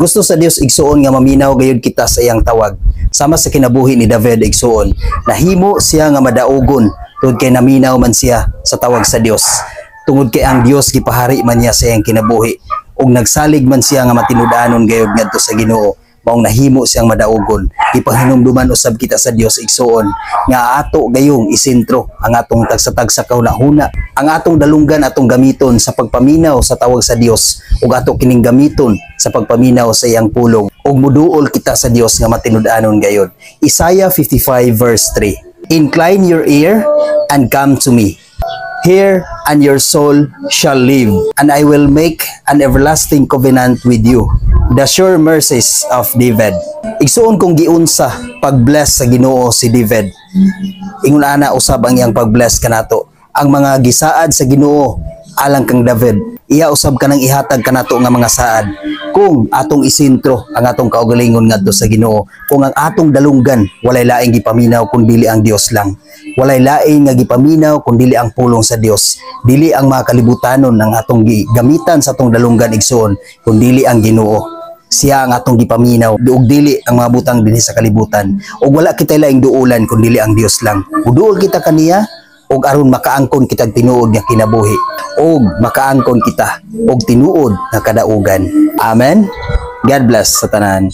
Gusto sa Dios, igsuon, nga maminaw gayud kita sa iyang tawag. Sama sa kinabuhi ni David, igsuon, nahimo siya nga madaugon tungod kay naminaw man siya sa tawag sa Dios. Tungod kay ang Dios gipahari man niya sa iyang kinabuhi ug nagsalig man siya nga matinud-anon gayud ngadto sa Ginoo, maong nahimo siyang madaugon. Gipahinumduman usab kita sa Dios, igsuon, nga ato gayong isentro ang atong tagsa-tagsa kahuna-huna. Ang atong dalunggan atong gamiton sa pagpaminaw sa tawag sa Dios ug ato kining gamiton sa pagpaminaw sa iyang pulong ug muduol kita sa Dios nga matinud-anon gayud. Isaiah 55 verse 3. "Incline your ear and come to me. Hear, and your soul shall live, and I will make an everlasting covenant with you, the sure mercies of David." Igsuon, kung giunsa pag-bless sa Ginoo si David, ingon ana usab ang iyang pag-bless kanato. Ang mga gisaad sa Ginoo alang kang David, iya usab kanang ihatag kanato nga mga saad kung atong isentro ang atong kaugalingon ngadto sa Ginoo, kung ang atong dalunggan walay laing gipaminaw kun dili ang Dios lang, walay laing nga gipaminaw kun dili ang pulong sa Dios, dili ang mga kalibutanon ang atong gamitan sa atong dalunggan, igsuon, kun dili ang Ginoo. Siya ang atong gipaminaw ug dili ang mga butang dinhi sa kalibutan, ug wala kitay laing duulan kun dili ang Dios lang. Muduol kita kaniya ug aron makaangkon kitag tinuod nga kinabuhi ug makaangkon kita og tinuod nga kadaugan. Amen. God bless sa tanan.